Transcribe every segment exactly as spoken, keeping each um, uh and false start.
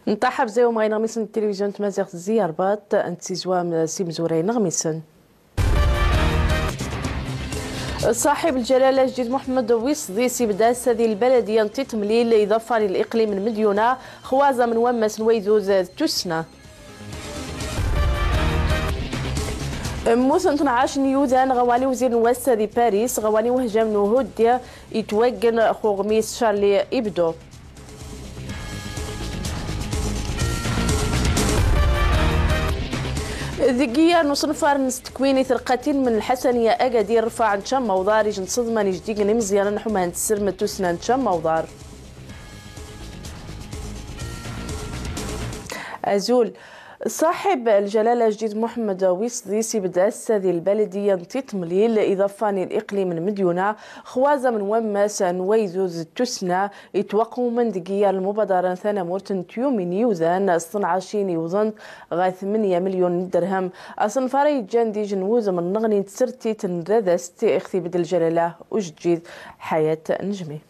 Nṭaḥ a bzayum ɣer ineɣmisen n tilivizyon n tmaziɣt Zi Rbaṭ, nttizwam s imezwura n yineɣmisen. Ṣaḥib lǧalala Ajdid Muḥemmed Wisḍis ibda ass-a di lbaladiya n Tiṭ Mlil iḍafan i liqlim n Medyuna, xwaẓam n wammas n waydud d tussna. Mmuten tnac n yudan ɣer wani uzir n wass-a di Paris, ɣer wani wehjam n uhuddi itwaggen x uɣmis Charlie Hebdo. Deg yiyer n usenfar n ttekwin i terqatin n Lḥasaniya Agadir, rfaɛ n tcamma uḍar ij n tseḍma n ijdigen imeẓyanen ḥuman tsermet tussna n tcamma uḍar. Azul. Ṣaḥib lǧalala Ajdid Muḥemmed Wisḍis ibda ass-a di lbaladiya n Tiṭ Mlil iḍafan i liqlim n Medyuna, xwaẓam n wammas n waydud d tussna, itwaqewmen deg yiyer lmubaḍara n tanamurt n tyumin yudan s tnac n iwḍen ɣer tmenya milyun n dderhem. Asenfar-a yeǧǧan d ij n wudem n nneɣni n tsertit n radast, ixtib-d lǧalala Ujeǧǧid Ḥayat Nejmi.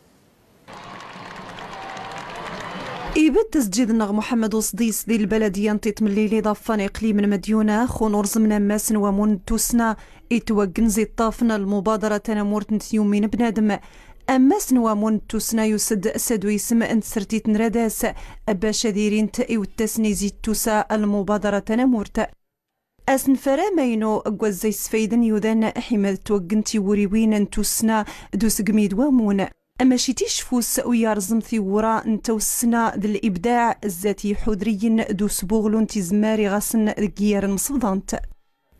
Ibedd asǧid-nneɣ Muḥemmed Usḍis di lbaladiya n Tiṭ Mlil iḍafan i iqlim n Medyuna, x unurẓem n ammas n wamun n tussna, itwaggen zi ṭṭaf n lmubaḍara tanamurt n tyumin bnadem. Ammas n wamun n tussna yus-d s adu isem n tsertit n radas, bac ad irint i wettas-nni zi tusa lmubaḍara tanamurt. Asenfar amaynu g wazza isfayden yudan ḥima d twaggen tiwuriwin n tussna d usegmi d wamun. Amaci ticfus u yarẓem tiwura n tawssna d libdaɛ zdat yiḥudriyen d usbuɣlu n tizemmar iɣasen deg yiyer n msebḍant.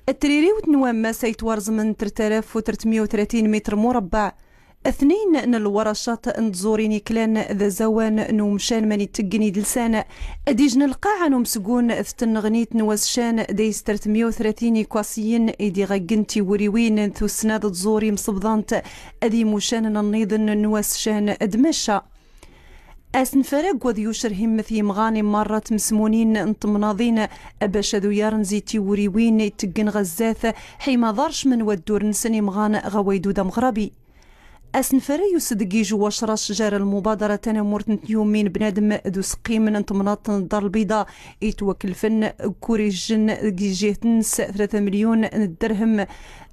Tririwt n wammas ay twarẓmen tret alaf u tretmya u tlatin mitr murabbaɛ. Tnin n lwaracat n tẓurin iklan d azawan n umcan mani tteggen idelsan. Ad ijn lqaɛa n umsgun d tneɣnit n wascan d ays tretmya u tlatin ikwasiyen i d-iɣaggen tiwuriwin n tussna d tẓuri msebḍant d imucanen nniḍen n wascan d macca. Asenfar-a g wad yucer himmet yimɣan i marra tmesmunin n temnaḍin, bac ad uyaren zi tiwuriwin itteggen ɣer zdat, ḥima ḍarcmen waddur-nsen imɣan ɣer waydud ameɣrabi. Asenfar-a yus-d deg ij wacrac jar lmubaḍara tanamurt n tyumin bnadem d useqqim n temnaḍt n Ddar Lbiḍa, itwakelfen g kurijen deg ijihten s tlata milyun n dderhem,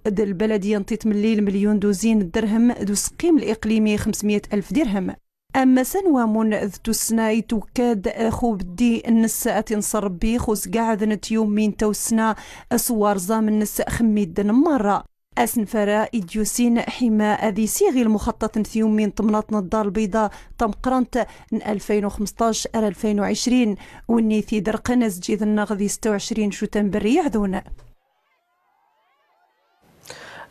d lbaladiya n Tiṭ Mlil milyun d uzyin n dderhem, d useqqim liqlimi xemsmya alf dirhem. Ammas n wamun d tussna itwekka-d x ubeddi-nnes ad t-inṣer Rebbi x usgaɛed n tyumin tawssna s warẓam-nnes x midden merra. Asenfar-a i d-yusin ḥima ad isiɣ i lmuxaṭṭat n tyumin n temnaḍt n Ddar Lbiḍa tameqqrant n alfin u xmesṭac ar alfin u ɛecrin, winni t-iderrqen asǧid-nneɣ di setta u ɛecrin cutember iɛdun.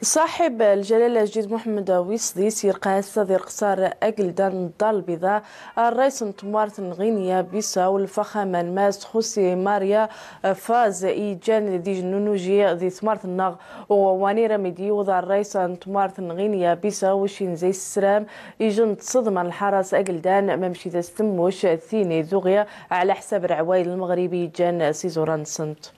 Ṣaḥib lǧalala Ajdid Muḥemmed Wisḍis irqa ass-a di Lqṣar ageldan n Ddar Lbiḍa, rrais n tmurt n Ɣinya Bisaw, lfaxama n Mass José Maria Paz, iǧǧan d ij n unuji di tmurt-nneɣ. U wanir am id-yiwḍ rrais n tmurt n Ɣinya Bisaw, ucinza issram ij n tseḍma n lḥaras ageldan, mamci d as-temmuc tini d uɣi, ɛla ḥsab rɛwayed n Lmeɣrib iǧǧan s iẓuran-nsent.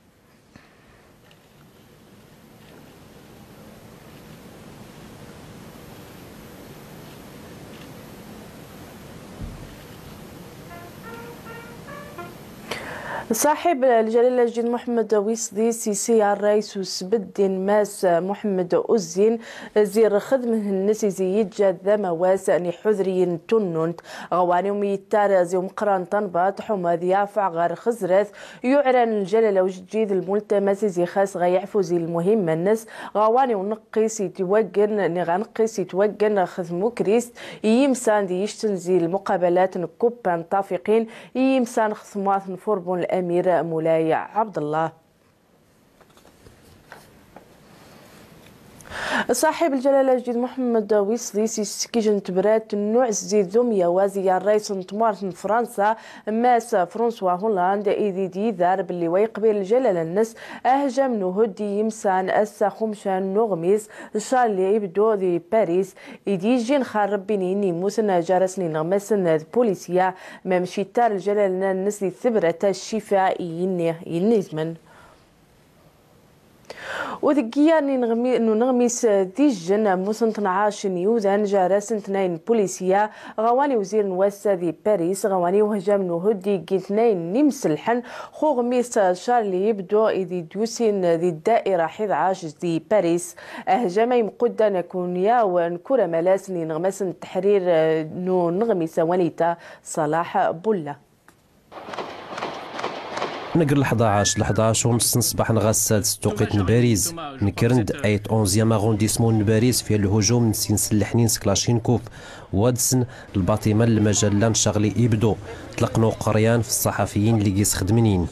Ṣaḥib lǧalala Ajdid Muḥemmed Wisḍis isi rrais usbeddi n Mass Muḥemmed Uzzin, zi rxedmet-nnes izi iǧǧa d amawas n iḥudriyen n tunnunt, ɣer wani umi ittar zi umeqqran tanbaṭ ḥuma ad yafeɛ ɣer xezrat, yuɛran lǧalala ujeǧǧid lmultamas izi xas ɣa yeɛfu zi lmuhimma-nnes, ɣer wani uneqqis itwaggen, niɣ aneqqis itwaggen ɣ tmukrist i yimsan di yicten zi lmuqabalat n kubba n tafiqin i yimsan x tmurt n Furbun Lamir Mulay Ɛebdellah. Ṣaḥib lǧalala Ajdid Muḥemmed Wisḍis issek ij n tebrat n uɛezzid d umyawas i rrais n tmurt n Fransa, Mass François Hollande, i d-idar belli wa yeqbil lǧalala-nnes ahjam n uhuddi yimsan ass-a xumcan n uɣmis Charlie Hebdo di Paris, i d-ijjin xar Rebbi n yin immuten jar-asen ineɣmasen d pulisya, mamec ittar lǧalala-nnes di tebrat-a ccifa i yin inizmen. U deg yiyyar n ineɣmi-, n uneɣmis d ijjen, mmuten tnac n yiwdan, jar-asen tnayen n pulisiya, ɣawani wzir n wass di Paris, ɣawani wehjam n uhuddi n tnayen n imselḥen, x uɣmis Charlie Hebdo, i d-yusin di ddaira ḥdac di Paris. Ahjam ay mquddan akun yaw n kura malas n ineɣmasen n teḥrir, eh, n uneɣmis awanita, Salah Boula. Neg lḥdac, lḥdac u ness n ṣṣbeḥ n ɣassad s tuqit n Bariz. Nekren-d ayt onzième arrondissement n Bariz fi lhujum n sin selleḥnin s Kalachnikov, wa dsen lbaṭima n lmajalla n Charlie Hebdo, tlaqen uqeryan f ṣṣaḥafiyin lli gis xedmnin.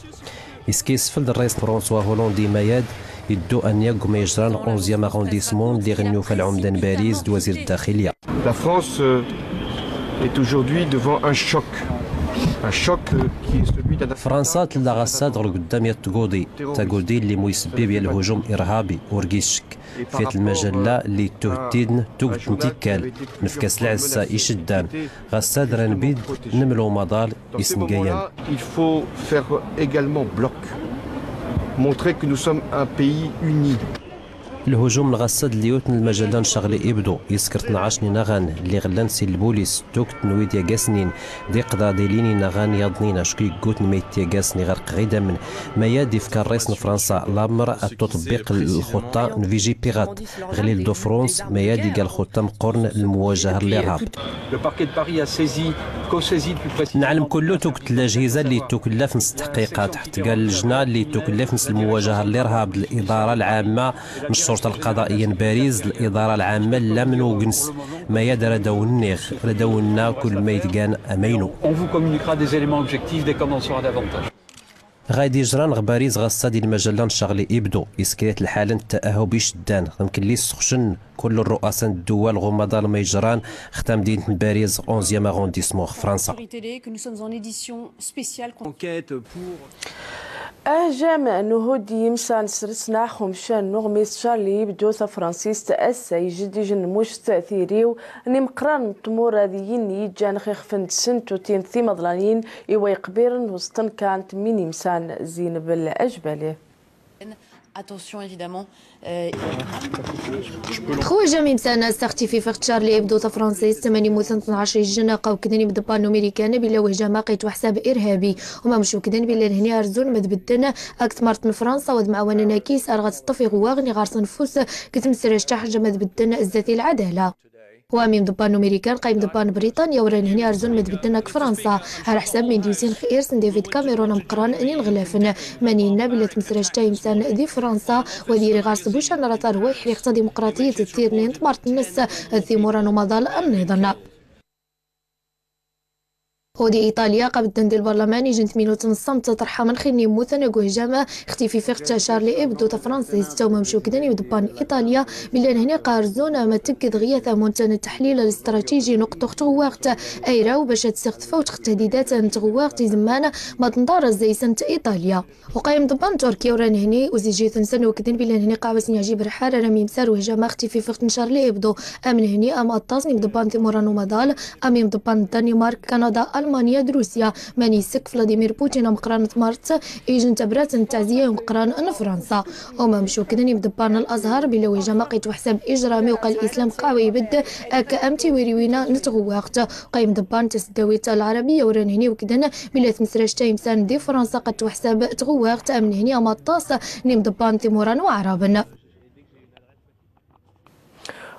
Iskisfel d rrais François Hollande i Mayad, iddu anyag ma yejran onzième arrondissement lli ɣen yufa lɛumda n Bariz d wazir ddaxiliya. La France, euh, est aujourd'hui devant un choc. Un choc, euh, qui est celui d'un... Fransa tella ɣassad ɣer guddam yat tgudi. Tagudi lli mu isebbib ya lhujum irhabi, ur gis ccek. Fi at lmajalla lli tuhtidn tugt n tikkal, nefk-as lɛessa i ceddan. Ɣassad ra nbid nmel umaḍal isengayan. Il faut faire également bloc. Montrer que nous sommes un pays uni. Lhujum n ɣassad lli yutn lmajalla n Charlie Hebdo, isker tnac n inaɣan lli ɣllan si lbulis, tugt n wid yagasnin, d iqḍaḍilin inaɣan yaḍnin acku yeggut n ma yetyagasn iɣerq ɣ idammen. Mayad ifka rrais n Fransa lamr ad tuṭebbiq lxuṭṭa n Vigipirate. Ɣ l'Île-de-France, Mayad iga lxuṭṭa meqqurn n lmuwajaha n lirhab. Le parquet de Paris a saisi, co-saisi plus précisément. Nɛlem kullu tugt n lajhiza lli tukllafn s teḥqiqat, ḥtta ga llejna lli tukllafn s lmuwajaha n lirhab d liḍara lɛamma n ccerṭa lqaḍa'iya n Bariz d liḍara lɛamma n lamn ugens. Mayad ra d awen-nniɣ, ra d awen-nna kull ma itgan amaynu. On vous communiquera des éléments objectifs dès qu'on en saura davantage. Ɣayd ijran ɣ Bariz ɣassad i lmajalla n Charlie Hebdo, isker-it lḥal n ttaahub i ceddan, ɣ mkelli ssexcen kull rruasa n ddwal ɣ umaḍal ma yejran ɣ tamdint n Bariz, onzième arrondissement ɣ Fransa. Enquête pour... Ahjam n uhuddi imsan s resnaḥ umcan n uɣmis Charlie Hebdo tafransist, ass-a ijeddij n muct tiriw n imeqran n tmura d yin yijjan xixf n tsentutin timaḍlanin i wa iqbiren n ustenka n tmin imsan. Zineb Lajbali. Attention, évidemment, euh, Xwejam imsan ass xtififeɣ Charlie Hebdo tafransist, mani muten tnac ijjen, qa wekden imḍebban n Umrikan bila wejama qa itwaḥsab irhabi. Umamec wekden bila lhni arzun ma d bedden ak tmart n Fransa wa d mɛawanen akis ar ɣa teṭṭef iɣwaɣ n iɣarsen fus g tmesrajt ḥerjam ad bedden zdat i lɛadala. Wa am imḍebban n Umrikan, qa imḍebban n Briṭanya, ur a nhni arzun ma d bedden ak Fransa, ar ḥsab min d-yusin x irs n David Cameron ameqqran n ineɣlafen. Mani inna bila tmesrajt a imsan di Fransa, wa d yiri ɣar s bucan ara tarwa iḥriq tadimuqraṭiyt d tirni n tmart-nnes d timura n umaḍal nniḍen. U di Iṭalya, qa bedden di lbarlaman ijjen tminut n ṣṣamt, terḥa man xinni mmuten ag uhjam xtififeɣ Charlie Hebdo tafransist. Umamec wekden imḍebban n Iṭalya bila nhni qa arzun ma tegged ɣ ya tamunt n taḥlil listratiji n uqṭuɣ tɣewwaɣt ayraw bac ad tseɣ tfawt ɣ tehdidat n tɣewwaɣt izemman ma tnḍar zzaysent Iṭalya. U qa imḍebban n Turkya ur a nhni u zijit-nsen wekden bila nhni qa wa sen iɛjib lḥal ar am imsar uhjam xtififeɣ n Charlie Hebdo. Am nhni am aṭṭas n imḍebban n timura n umaḍal, am imḍebban n Danimark, Kanada, Almanya d Rusya. Mani issek Vladimir Putin ameqqran n tmart, ijjen tabrat n ttaɛziya i umeqqran n Fransa. Umamec wekden imḍebban n Lazhar bila wejama qa itwaḥsab ijrami u qa lislam qa wa ibedd ak am tiwiriwin n tɣewwaɣt. Qa imḍebban n tasdawit Lɛarabiya ur a nhni wekden bila tmesrajt a imsan di Fransa qa twaḥsab tɣewwaɣt am nhni am aṭṭas n imḍebban n timura n Waɛraben.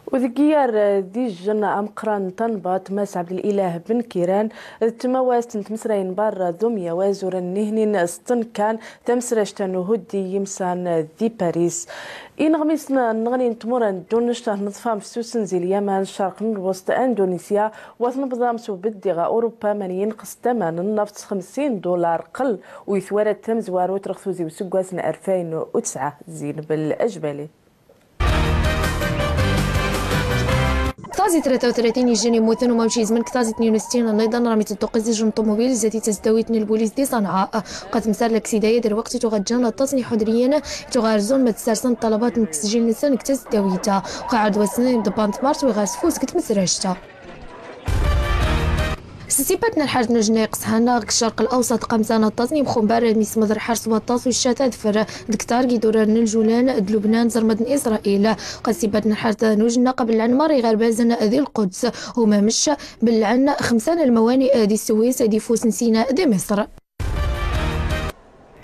U deg yiyyar d ijjen ameqqran n tanbaṭ, Mass Ɛebdelilah Ben Kiran, d tmawast n tmesrayin n berra d umyaw azur n nihnin s tenkan tamesrajt n uhuddi yimsan di Paris. Ineɣmisen nneɣnin n tmura n ddunect, neḍfa mefsusen zi Lyaman, ccerq n lwesṭ, Indunisya, wa tnebḍa s ubeddi ɣer Urupa, mani inqes ttaman n nnaft s xemsin dular qell, u itwarad tamezwarut ɣef tuzi useggas n alfayn u tesɛa. Zineb Lajbali. Ktaẓi tlata u tlatin ijjen immuten, umamec izmen ktaẓi tnin u settin nniḍen, rami tedduqqiẓ ijjen n ṭumubil zdat i tasdawit n lbulis di Ṣanɛa. Qa temsar laksida-ya d lweqt i tuɣa ǧǧan aṭas n iḥudriyen i tuɣa rzun ma d-sarsen ṭṭalabat n tesjil-nsen g tasdawit-a. Qa ɛad wassen imḍebban n tmart wi ɣas fus g tmesrajt-a. Sibbat n lḥerz n ujnna iqesḥan ɣ ccerq lawsat, qamsa n waṭṭas n yimxumbar mi smḍer ḥerz waṭṭas u ccata d fer deg tar n idurar n ljulan d Lubnan, zermad n Isṛayil. Ɣas sibbat n lḥerz n ujnna qabel lɛen merra iɣerbazen di Lquds, u mamec belɛen xemsa n lmawani di Sswis d ifus n Sina di Miṣr.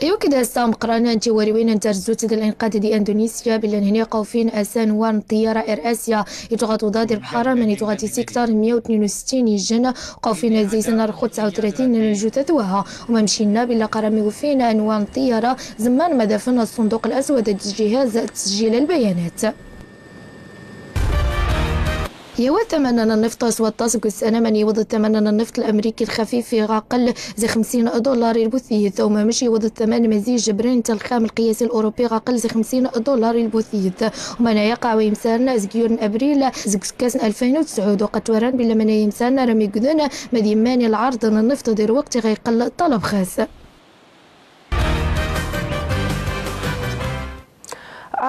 Iwked ass ameqqran n tiwariwin n tarzut d linqad di Indunisya, billi nhni qawfin ass anwar n ṭṭiyara Air Asia, ittuɣa tuḍa di lbḥar, mani tuɣa tisiktar mya u tnin u settin ijjen, qawfin zizn ar xu tesɛa u tlatin n ljuta twaha, u mamec inna billi qara mi wfin anwar n ṭṭiyara, zemmar ma dafn الصندوق الأسود d ǧihaz tesjil lbayanat. Yawad tamanna n nnift s waṭṭas deg ussan-a, mani iwweḍ tamanna n nnift lamriki lxafif iɣ aql zi xemsin dullar i lbutit, u mamec iwweḍ tamanna mazij brent lxam lqiyasi lurupi iɣ aql zi xemsin dullar i lbutit. U manaya qaɛwa imsarn zeg yur n abril zeg useggas n alfayn u tesɛud, u qad twaran billi manaya imsarn ara m igdun mad immani lɛarḍ n nnift di lweqt iɣ iqqel ṭṭalab xas.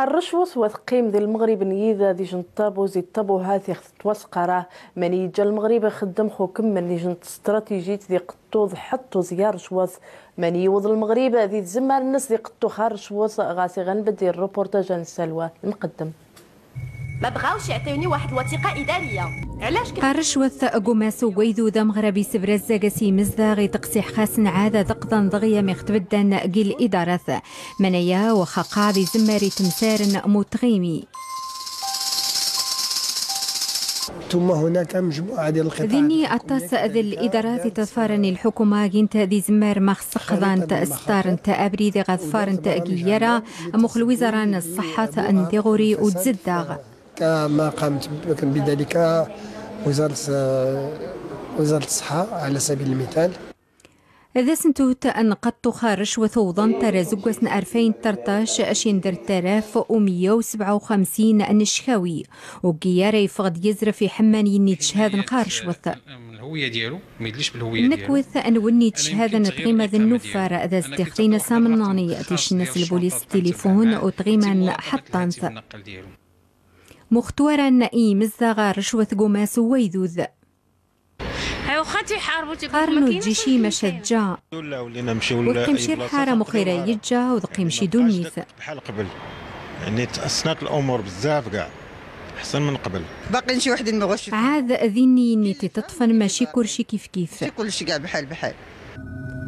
Rrecwet wa teqqim di Lmeɣrib n yid ad ijent ṭṭabu zi ṭṭabuhat iɣ tettwasqara. Mani iǧǧa Lmeɣrib ixeddem xukm n ijent stratijit di qeṭṭuḍ ḥeṭṭu zi rrecwet. Mani iwweḍ Lmeɣrib di tzemmar-nnes di qeṭṭu xa rrecwet, ɣas iɣ nbedd i rrupuṛṭaj n Salwa Lmqeddem. ما بغاوش يعطيوني واحد الوثيقة إدارية. علاش كت- Rrecwet g umas n waydud ameɣrab isebra zzag-as i yimezdaɣ i teqsiḥ xas nɛad ad qḍan dɣi am iɣ tbeddan g lidarat. Manaya waxxa qaɛḍ izemmar i temsar n mutɣimi. ثم هناك مجموعة ديال القطاع Dinni الحكومية aṭas كذلك d lidarat i ḍfaren i lḥukuma gint d izemmar ma xseqḍant sṭarent abrid iɣ ad ḍfarent g iyara, am uxel lwiẓara n ṣṣeḥḥa n tiɣuri u tzeddaɣ. كما قامت بذلك وزارة، وزارة الصحة على سبيل المثال. D asentut n qeṭṭu xa rrecwet uwḍent ar zeggas n alfayn tleṭṭac, acindert alaf u meyya u sebɛa u xemsin n cckawi. U g iyara yeffeɣ-d yizref iḥemman i yenni tchehaden xa rrecwet. الهوية ديالو، ما يدليش بالهوية ديالو. Nnekwet n wenni tchehaden d tɣima d nnuffar, d as-d-ixdin asamnani, ticnas lbulis tilifun u tɣima n ḥeṭṭant. Muxtwaran i yimezdaɣ rrecwet g umas n waydud. Qqaren ur ǧǧi ci maca ǧǧa. Ur qqim ci lḥara muxira yeǧǧa u d qqim ci dunnit. بحال قبل. يعني تحسنات الأمور بزاف كاع. أحسن من قبل. باقيين شي وحدين ما بغاوش يدخلوا. Ɛad d inniyen i t-iteṭṭfen, maci kulci kifkif. ماشي كلشي كاع بحال بحال.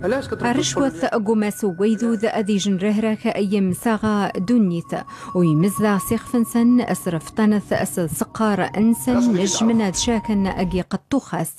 Rrecwet g umas n waydud ad ijen rehrak i yimsaɣa dunnit, u yimezdaɣ s ixef-nsen, s refṭanat, s tseqqar-nsen, nejmen ad caken g iqeṭṭu xas.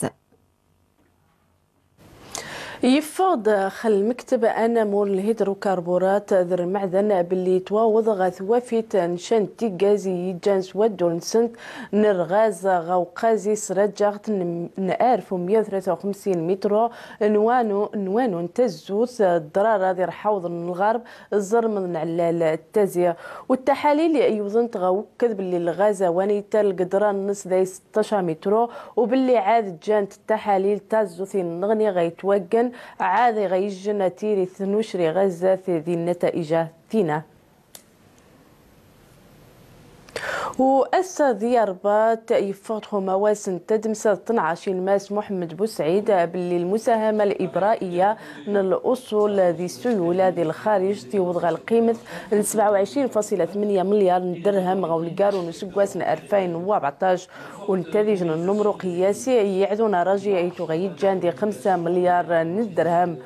Yeffeɣ-d x lmekteb anamur n lhidrukarburat d lmeɛdan belli yettwaweḍ ɣer twafit n ccan n tiggaz i yeǧǧan s waddul-nsent n rɣaz ɣer uqqaz-is raǧaɣt n, n alef u meyya u tlata u xemsin mitru n wanu, n wanu n tazzut, ḍrara di rḥawḍ n lɣerb, ẓẓermḍ n ɛellal Tazi. U ttaḥalil yewwḍent ɣer wekked belli lɣaz awani tal g ḍran-nnes day seṭṭac mitru, u belli ɛad ǧǧant ttaḥalil taẓẓut i nneɣni ɣa yettwaggen, ɛad ɣa yejjen atirit n ucriɣ azzat di nnataija tina. U ass-a di Rrbaṭ yeffeɣ-d x umawas n tadmsa d tnɛac i Lmas Muḥemmed Busɛid belli lmusahama libra'iya n luṣul di ssuyula di lxariǧ tiweḍ ɣer lqimet n sebɛa u ɛecrin fasila tmenya melyar n dderham ɣer uneggaru n useggas n alfayn u rbeɛṭac. U nettadij n nnumru qiyasi i yeɛdun araji aytu ɣa yeǧǧan di xemsa melyar n dderham.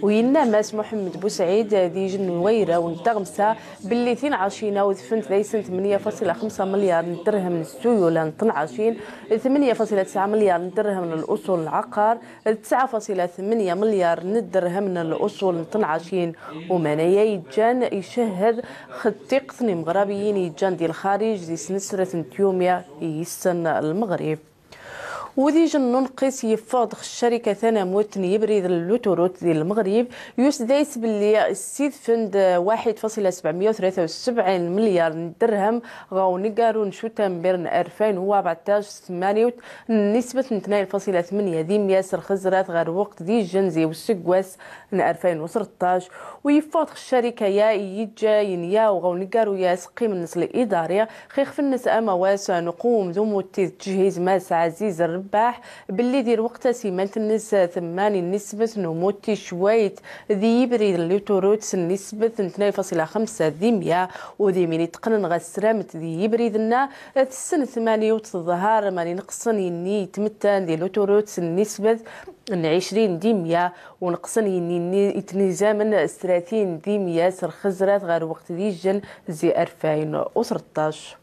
U yenna Mass Muḥemmed Busɛid d ijen n wayraw n taɣmsa belli tinɛacin-a udfent daysen tmenya fasila xemsa melyar n dderham n ssuyula n tnɛacin, tmenya fasila tesɛa melyar n dderham n luṣul n lɛaqar, d tesɛa fasila tmenya melyar n dderham n luṣul n tnɛacin. U manaya yeǧǧan icehhed x tiqt n imeɣrabiyin yeǧǧan di lxariǧ di snesret n tyumya i yissen Lmeɣrib. Udij n unqis yeffeɣ-d x ccarika tanamut n yebrid n luturut di Lmeɣrib, yusda-yas belli ssidfen-d waḥid fasila sebɛemya u tlata u sebɛin melyar n dderham ɣer uneggaru n cutamber n alfayn u rbeɛṭac s tmanit n nisbet n tnayen fasila tmenya di mya s lxezrat ɣer lweqt d ijjen zi useggas n alfayn u tleṭṭac. U yeffeɣ-d x ccarika-ya i yeǧǧa yenyaw ɣer uneggaru-ya asqim-nnes lidari, xixf-nnes amawas n uqwem d umutti d tejhiz Mass Ɛaziz Baḥ belli di lweqt-a simant-nnes tmanyin n nisbet n umut ticwayt di yibrid n luturut n nisbet n tnay fasila xemsa di mya, u d imin iteqqnen ɣer tesramt di yibrid-nna, tessen tmani u teḍher mani neqsen yinni yetmettan di luturut n nisbet n ɛecrin di mya, u neqsen yinni-nni yetnizamen s tlatin di mya s lxezrat ɣer lweqt d ijjen zi alfayn u tleṭṭac.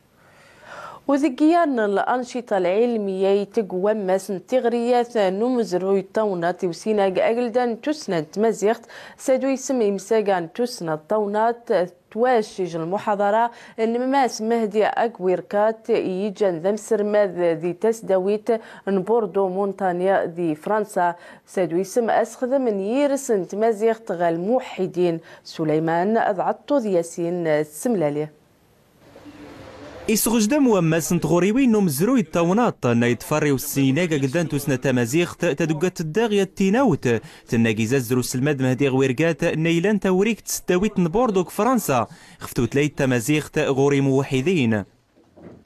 U deg yiwen n lancita lɛilmiya iteg wammas n tiɣriyat n umezruy n tawnat i usinag ageldan n tussna n tmaziɣt, s adu isem imsaga n tussna n tawnat, twac ij lmuḥaḍara n Mass Mehdi Agwirkat i iǧan d amsermad di tasdawit n Bordeaux Montagne di Fransa, s adu isem asexdem n yirs n tmaziɣt ɣer lmuweḥḥidin. Suleyman d Ɛeṭṭud Yasin s tsemlali. Isɣejdam wammas n tɣuriwin n umezruy d tawnaṭ, nna yeḍfer i usinag ageldan n tussna tamaziɣt, taduggat teddaɣ yat tinawt, tenna giz azzel uselmad Mehdi Ɣwirgat, nna ilan tawrikt s tdawit n Bordeaux deg Fransa, xef tutlayt tamaziɣt ɣur imuweḥḥidin.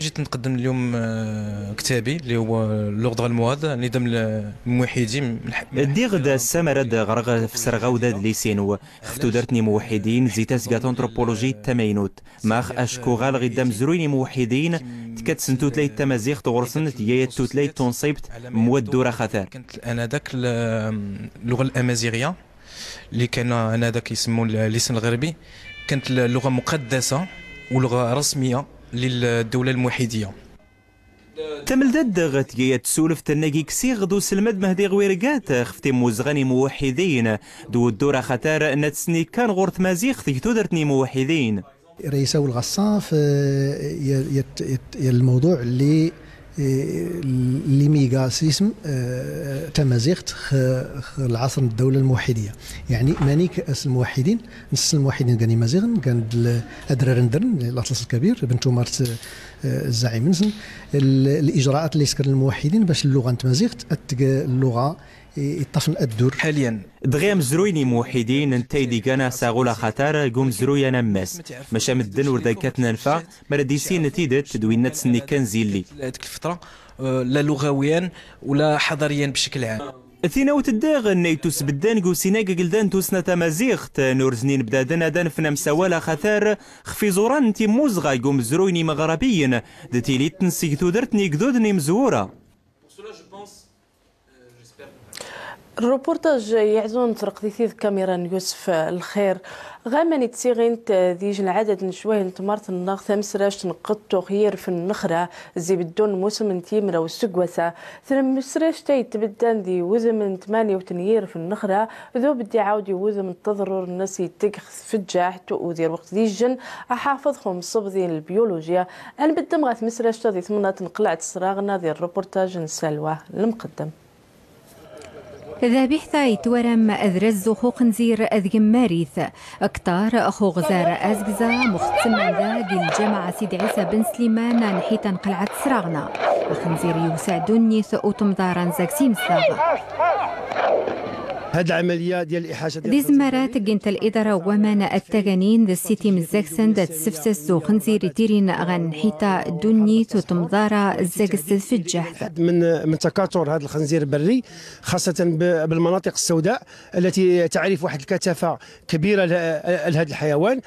جيت نقدم اليوم، آه، كتابي اللي هو لوغد غالمواض، نظام الموحدين. Ddiɣ-d ass-a mi ara d-ɣreɣ f sserɣawd adlis-inu xef tudert n imuweḥḥidin zi tasga tantṛupulujit tamaynut. Max acku ɣaleɣ-id amezruy n imuweḥḥidin, tkad-sen tutlayt tamaziɣt ɣur-sen tga yat tutlayt tunṣibt m waddud axatar. كانت آنذاك ال-، اللغة الأمازيغية اللي كان آنذاك يسموه اللسان الغربي، كانت اللغة مقدسة ولغة رسمية للدولة الموحدية. Tamelt-a ddeɣ tga yat tsuleft nna i ksiɣ d uselmad Mehdi Ɣwirgat xef timmuzɣa n imuweḥḥidin d weddur axatar nna tsnikan ɣur tmaziɣt g tudert n imuweḥḥidin. رئيسة والغصة في ي-، يت-، يت-، الموضوع اللي، اللي ميغا سيسم، آه، تمازيغت خ-، خ-، العصر الدولة الموحدية. يعني، مانيك أس الموحدين، نس الموحدين كان يمازيغن، كان ال-، أدرار ندرن، الأطلس الكبير، بنت مارت، آه، الزعيم نسن. ال-، الإجراءات اللي سكر الموحدين باش اللغة نتمازيغت، أتق اللغة يطفن الدور. حاليا. Dɣi amezruy n imuweḥḥidin netta i d-igan asaɣul axatar g umezruy anammas, maca medden ur d-kkaten anfa mi ara d-issin tidet d winna tsnikan zilli. هذيك الفترة، آه، لا لغويا ولا حضاريا بشكل عام. Tinawt ddeɣ nna yettusbeddan g usinag ageldan n tussna tamaziɣt, n urzen inebdaden ad anfen amsawal axatar xef iẓuran n timmuzɣa g umezruy n imeɣrabiyen d tilitt-nsen g tudert n yegduden imezwura. Rrupuṛṭaj yeɛzun treqdit-i d kamira n Yusef Lxir. Ɣaman i d-siɣint d ij lɛadad n ccwayh n tmart-nneɣ tamesract n qeṭṭuxyir f nnexra, zi beddu n lmusem n tyimra useggas-a. Tmesract-a yettbeddan di wudem n tmaniwt n yir f nnexra, d ubeddi ɛawd i wudem n teḍrur-nnes yetteg tfeǧǧaḥt, u di lweqt d ijjen aḥafeḍ x umsebḍi n lbyuluji. Ad nbeddem ɣer tmesract-a di temnaḍt n Qelɛet Sraɣna di rrupuṛṭaj n Salwa Lemqeddem. Dabiḥt-a yettwaram d razzux uxenzir d gemmar-it. Ktar x uɣzar azgza muxtsemman da g lǧamaɛ Sidi Ɛisa Ben Sliman n ḥitan Qelɛet Sraɣna. Axenzir yewseɛ ddunit u temḍara n zag s imezdaɣ. هاد العملية ديال الإحاطة ديال Di zemmara teggint liḍara n waman ad taganin d ssitim zzagsend ad tessefses z uxenzir itirin ɣer nnḥita ddunit u temḍara zzags d tfeǧǧaḥt. من، من تكاثر هذا الخنزير البري، خاصة ب-، بالمناطق السوداء التي تعرف واحد الكثافة كبيرة ل-، لهذا الحيوان.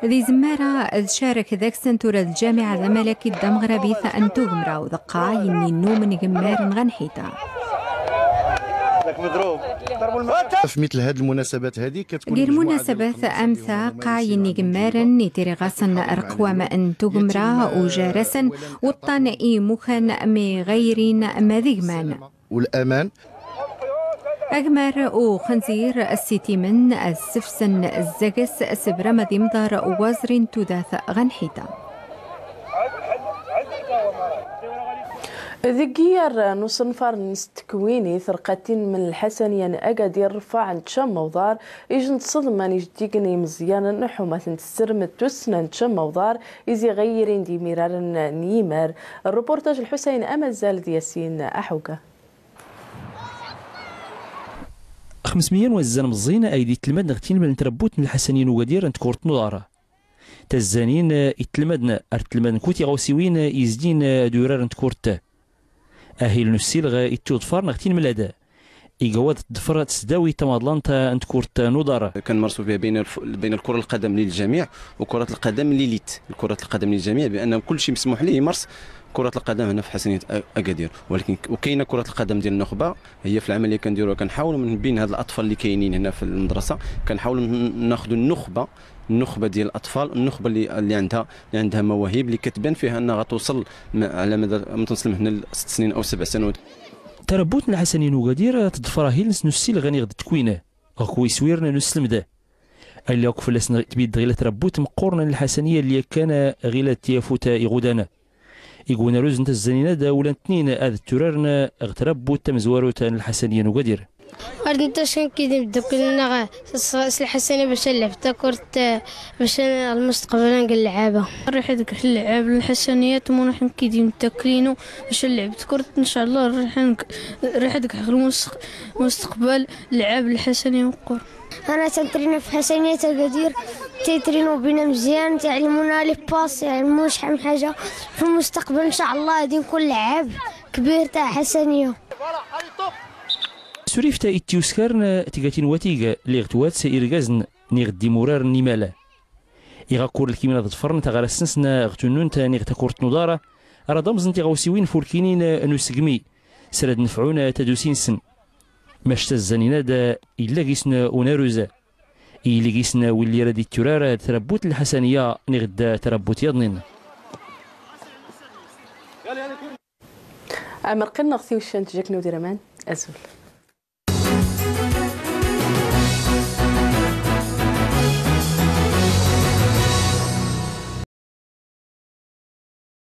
Di zemmara tcerrek deg-sen tura d lǧamiɛa tamalakit tameɣrabit n tugmra u d qqaɛa yenni nnumen gemmaren ɣer nnḥita. في مثل هذه المناسبات هذه كتكون Gir munasabat am ta, qqaɛa yenni gemmaren itiri ɣasen rreqwam n tugmra u jar-asen weṭṭan i imukan mi ɣayrin ma d igman. والأمان. Agmar u xenzir ssitimen ad ssefsen zzags s bra ma d imḍar waẓri n tudert ɣer nnḥita. Deg yiyer n usenfar n ttekwinit, rqatin n lḥasaniya n Agadir rfaɛen tcamma uḍar, ij n tseḍma n ijeddigen imeẓyanen ḥumat n tsermet tussna n tcamma uḍar, izi ɣayrin d imiraren n yimar. Rrupuṛṭaj Lḥusayn Amazal d Yasin Aḥuga. Xemsmeyya n wazzan meẓẓin ay d-ittelmaden ɣer tinmel n tṛabbut n lḥasaniya n Ugadir n tkurt n uḍar. Tazzanin, eh, ittelmaden ar ttelmaden kut iɣawsiwin, eh, yezdin, eh, ad uraren tkurt. Ahil n usilɣ ittuḍfar neɣ tinmlad. Iga wad tḍfer tesdawit tamaḍlant n tkurt n uḍar. كنمارسوا فيها بين الف-، بين الكرة القدم للجميع وكرة القدم ليليت. كرة القدم للجميع بأن كل شيء مسموح ليه يمارس كرة القدم هنا في حسنية أ-، أكادير، ولكن ك-، وكاينة كرة القدم ديال النخبة، هي في العمل اللي كنديروه كنحاولوا من بين هاد الأطفال اللي كاينين هنا في المدرسة، كنحاولوا ن-، ناخذوا النخبة، النخبة ديال الأطفال، النخبة اللي، اللي عندها، اللي عندها مواهب اللي كتبان فيها أنها غتوصل م-، على مدى ما تنصل من هنا لست سنين أو سبع سنوات. Tarabbut n Lḥasaniya n Ugadir tḍfer ahil-ns n usilɣ n iɣ d tkwin ɣ kwi iswirn n uslemd. Alli akk fell-as tbid ɣila tarabbut meqqurn n Lḥasaniya lli kan ɣila tyafut iɣudan. Igwin aruz n tazzanin ad ulan tnin ad tturarn ɣ tarabbut tamezwarut n Lḥasaniya n Ugadir. Ar d netta s kan kid imddakel-nneɣ s, s Lḥasaniya bac ad nlɛeb takurt, bac ad, lmustaqbal n lleɛaba. Rriḥ ad għex lleɛab n Lḥasaniya tmun ḥen kid imddakel-inu bac ad nlɛeb tkurt, ncallah rriḥ ad għex lmustaqbal lleɛab n Lḥasaniya meqqur. أنا تنترينو في حسنية أكادير، تيترينو بينا مزيان، تعلمونا لي باس، يعلمونا شحال من حاجة. في المستقبل إن شاء الله غادي نكون لعاب كبير تاع حسنية. Surift ittyuskarn tga tin watig lli ɣ twats irgazen n iɣ d imurarn n imal. Iɣ akk ur lkimin ad ḍfrn taɣrast-nsn ɣ tunnunt n iɣ takurt n uḍar, ara ḍamẓn tiɣawsiwin fulkinin n usegmi, s rad nefɛun tadusi-nsn. Mac tazzanin ad illa gis-n unaruz. Ili gis-n willi rad itturar d tarabbut n Lḥasaniya niɣ d tarabbut yaḍnin. Amer qqin neɣ tiwcant Jack Newdiraman, azul.